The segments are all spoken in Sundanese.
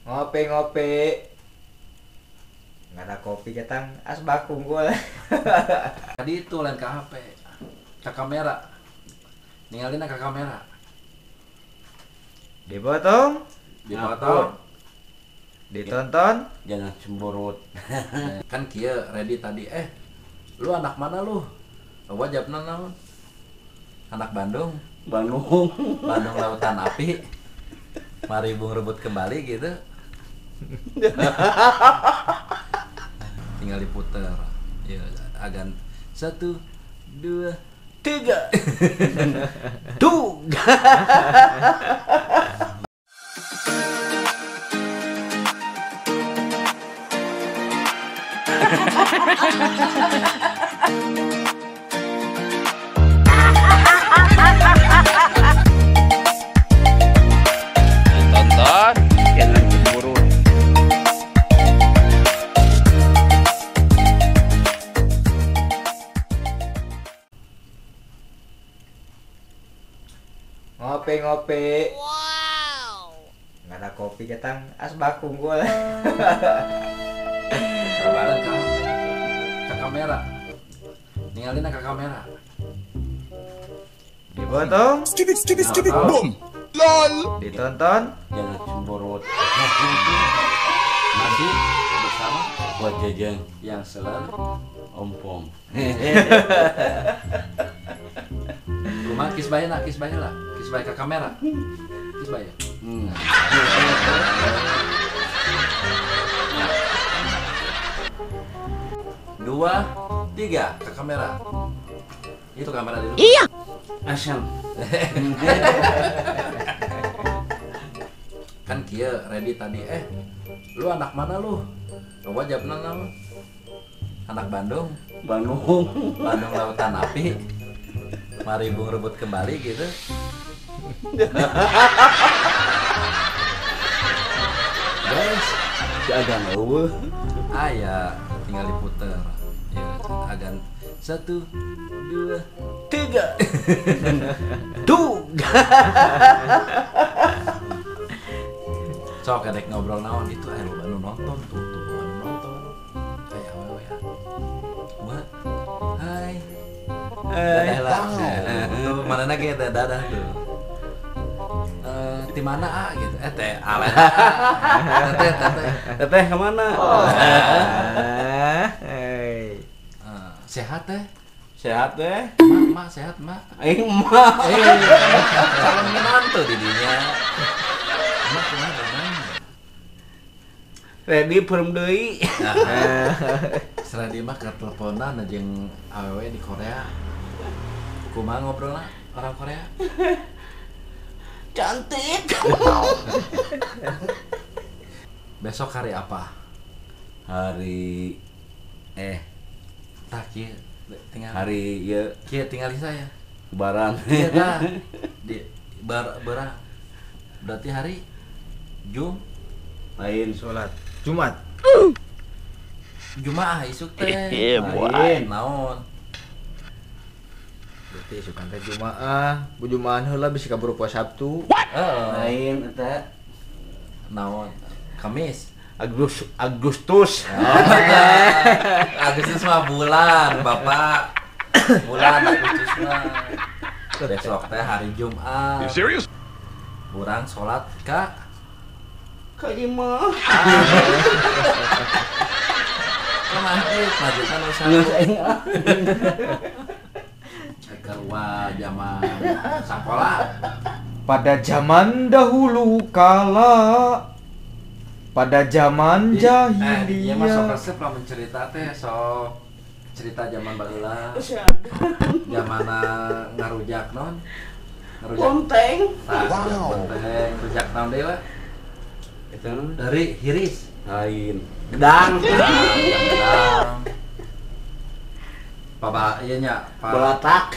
Ngopi-ngopi. Nggak ada kopi ketang asbak unggul. Tadi itu lain ke HP, ke kamera. Ninggalin ke kamera. Dipotong, dipotong. Ditonton, jangan cemberut. Kan kieu ready tadi, lu anak mana lu? Wajabna naon? Anak Bandung. Bandung. Bandung Lautan Api. Mari bung rebut kembali gitu. Tinggal diputer. Ya, agan 1 2 3. Tuh. Ditonton, jangan cemburu. Ngopi-ngopi. Wow. Nggak ada kopi ketang asbak unggul. Ke kamera. Ninggalin ke kamera. Dipotong. Skip it, boom. LOL. Ditonton, jangan cemberut. Masih bersama buat jajan yang selalu ompong. Rumah kisbaya lah, kisbaya ke kamera. Kisbaya. Dua, tiga ke kamera. Itu kamera dulu. Iya. Asam. Kan kieu ready tadi, lu anak mana lu? Wajabna naon? Anak Bandung. Bandung. Bandung Lautan Api. Mari bung rebut kembali gitu. Guys, agan eueuh. Ah ya, tinggal diputer. Ya, agan 1 2 3. Tuh. Sok kadek ngobrol naon itu aya loba nu nonton tuh, loba nu nonton. Kayak awewe ya. Wah. Hai. Dadah lah. Tuh mana lagi dadah tuh. Di mana ah gitu. Teh ale. Teteh, teteh. Teteh ke mana? Sehat teh? Sehat teh? Mak, mak sehat, mak. Mak. Calon menantu didinya. Mak kumaha damang? Ready peureum deui. Seradi mah ke teleponan jeung awewe di Korea. Kumaha ngobrolna orang Korea? Cantik. Besok hari apa? Hari tah kieu tinggal hari ieu kieu tinggal saya. Lebaran. Iya tah. Di berah. Berarti hari Jum lain salat Jumat. Jumaah isuk teh. Lain naon? Berarti isukan teh Jumaah, bu Jumahan heula bisi kaburu poe Sabtu. Lain eta naon? Kamis. Agustus. Agustus mah bulan, Bapak. Bulan Agustus mah. Besok teh hari Jumat. You serious? Urang salat ka imah. Ke masjid, masjid kan usaha. Keluar zaman sekolah. Pada zaman dahulu kala, pada zaman jahiliyah. Iya mah sok resep lah mencerita teh, sok cerita zaman baheula. Zamana ngarujak non. Ngarujak ponteng. Wow. Ponteng, rujak naon deui lah. Itu dari hiris. Lain. Gedang. Gedang. Papa ieu nya, balatak.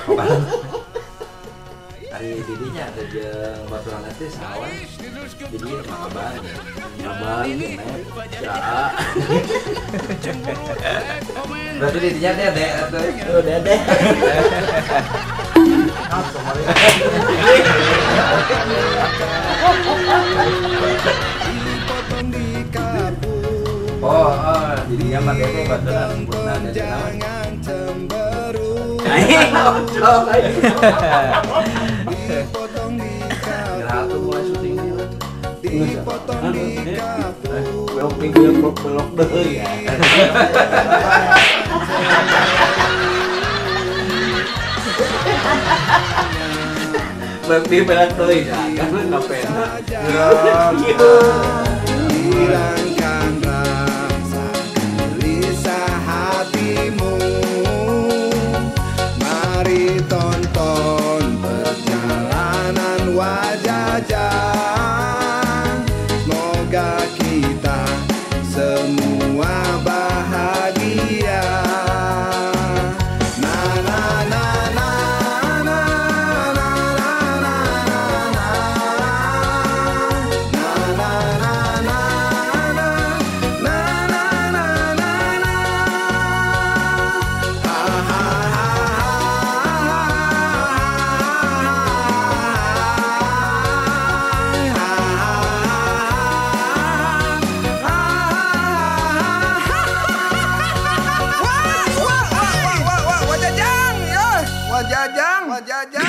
Ari didinya teh jeung baturan teh sawan. Jadi mah abang. Abang ya. Berarti didinya dede atuh. Oh, dede. Dipotong di Jadinya mah dede batur sebutna dede naon. Aing ngocok aing. Gerak tuh mulai syuting nih. Belok nih belok belok deui ya. Belok di belok deui ya. Kan ngapena. Hilangkan rasa gelisah hatimu. Mari tonton perjalanan Wajajang. Semoga kita semua bahagia. Na na na na na na na na na na na na na na na na na. Ha ha ha ha. Wajajang, ya. Wajajang, wajajang.